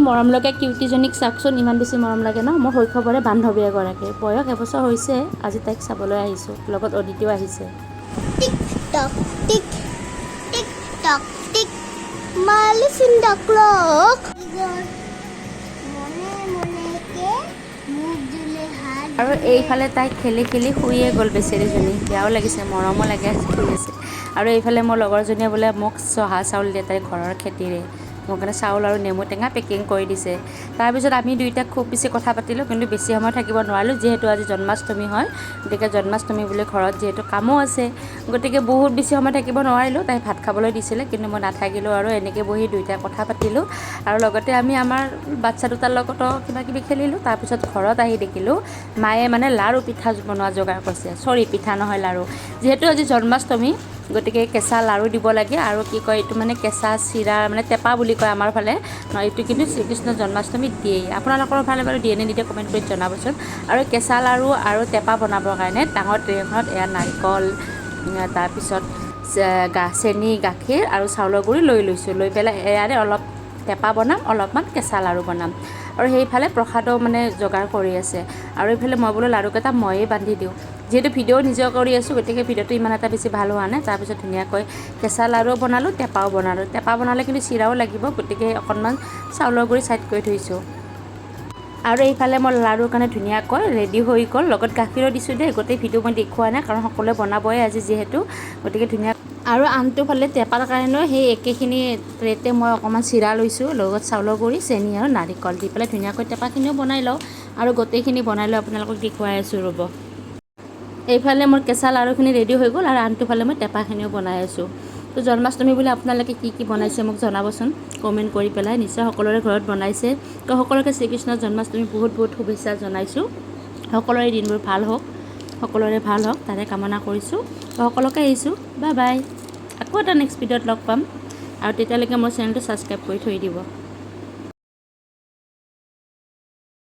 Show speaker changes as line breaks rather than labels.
মৰম লগা কিউটিজনীক চাওকচোন, ইমান বেছি মৰম লাগে ন। মোৰ শৈশৱৰে বান্ধৱী এগৰাকী, বয়স এবছৰ হৈছে। আজি তাইক চাবলৈ আহিছোঁ, লগত অদিতিও আহিছে।
Tick tock tick, tick tock tick, Malice in the clock. মনে মনেকে মুখ জুলে হাত।
আৰু এইফালে তাই খেলি খেলি শুইয়ে গ'ল বেচেৰীজনী। বেয়াও লাগিছে, মৰমো লাগে, শুই আছে। আৰু এইফালে মোৰ লগৰজনীয়ে বোলে মোক জহা চাউল দিয়ে, তাইৰ ঘৰৰ খেতিৰে। মোৰ কাৰণে চাউল আৰু নেমু টেঙা পেকিং কৰি দিছে। তাৰপিছত আমি দুয়োটা খুব বেছি কথা পাতিলোঁ, কিন্তু বেছি সময় থাকিব নোৱাৰিলোঁ, যিহেতু আজি জন্মাষ্টমী হয়। গতিকে জন্মাষ্টমী বুলি ঘৰত যিহেতু কামো আছে, গতিকে বহুত বেছি সময় থাকিব নোৱাৰিলোঁ। তাই ভাত খাবলৈ দিছিলে, কিন্তু মই নাথাকিলোঁ আৰু এনেকৈ বহি দুয়োটাই কথা পাতিলোঁ আৰু লগতে আমি আমাৰ বাচ্ছা দুটাৰ লগতো কিবা কিবি খেলিলোঁ। তাৰপিছত ঘৰত আহি দেখিলোঁ মায়ে মানে লাৰু পিঠা বনোৱা যোগাৰ কৰিছে। চৰি, পিঠা নহয়, লাৰু। যিহেতু আজি জন্মাষ্টমী, গতিকে কেঁচা লাৰু দিব লাগে। আৰু কি কয় এইটো, মানে কেঁচা চিৰা, মানে টেপা বুলি কয় আমাৰ ফালে ন এইটো। কিন্তু শ্ৰীকৃষ্ণ জন্মাষ্টমীত দিয়েই। আপোনালোকৰ ফালে বাৰু দিয়ে নে নিদিয়ে, কমেণ্ট কৰি জনাবচোন। আৰু কেঁচা লাৰু আৰু টেপা বনাবৰ কাৰণে ডাঙৰ ট্ৰে এখনত এয়া নাৰিকল, তাৰপিছত চেনি, গাখীৰ আৰু চাউলৰ গুড়ি লৈ লৈছোঁ। লৈ পেলাই এয়াৰে অলপ টেপা বনাম, অলপমান কেঁচা লাৰু বনাম। আৰু সেইফালে প্ৰসাদো মানে যোগাৰ কৰি আছে। আৰু এইফালে মই বোলো লাৰুকেইটা ময়ে বান্ধি দিওঁ। যিহেতু ভিডিঅ' নিজে কৰি আছোঁ, গতিকে ভিডিঅ'টো ইমান এটা বেছি ভাল হোৱা নাই। তাৰপিছত ধুনীয়াকৈ কেঁচা লাৰুও বনালোঁ, টেপাও বনালোঁ। টেপা বনালে কিন্তু চিৰাও লাগিব, গতিকে অকণমান চাউলৰ গুড়ি ছাইড কৰি থৈছোঁ। আৰু এইফালে মই লাৰুৰ কাৰণে ধুনীয়াকৈ ৰেডি হৈ গ'ল। লগত গাখীৰো দিছোঁ দেই। গোটেই ভিডিঅ' মই দেখুওৱা নাই, কাৰণ সকলোৱে বনাবই আজি যিহেতু, গতিকে ধুনীয়া। আৰু আনটো ফালে টেপাৰ কাৰণেও সেই একেখিনি ট্ৰেতে মই অকণমান চিৰা লৈছোঁ, লগত চাউলৰ গুড়ি, চেনি আৰু নাৰিকল দি পেলাই ধুনীয়াকৈ টেপাখিনিও বনাই লওঁ। আৰু গোটেইখিনি বনাই লৈ আপোনালোকক দেখুৱাই আছোঁ, ৰ'ব। এইফালে মোৰ কেঁচা লাৰুখিনি ৰেডি হৈ গ'ল আৰু আনটো ফালে মই টেপাখিনিও বনাই আছোঁ। তো জন্মাষ্টমী বুলি আপোনালোকে কি কি বনাইছে, মোক জনাবচোন কমেণ্ট কৰি পেলাই। নিশ্চয় সকলোৰে ঘৰত বনাইছে। তো সকলোকে শ্ৰীকৃষ্ণৰ জন্মাষ্টমী বহুত বহুত শুভেচ্ছা জনাইছোঁ। সকলোৰে দিনবোৰ ভাল হওক, সকলোৰে ভাল হওক, তাৰে কামনা কৰিছোঁ। তো সকলোকে আহিছোঁ, বাই বাই। আকৌ এটা নেক্সট ভিডিঅ'ত লগ পাম আৰু তেতিয়ালৈকে মোৰ চেনেলটো ছাবস্ক্ৰাইব কৰি থৈ দিব।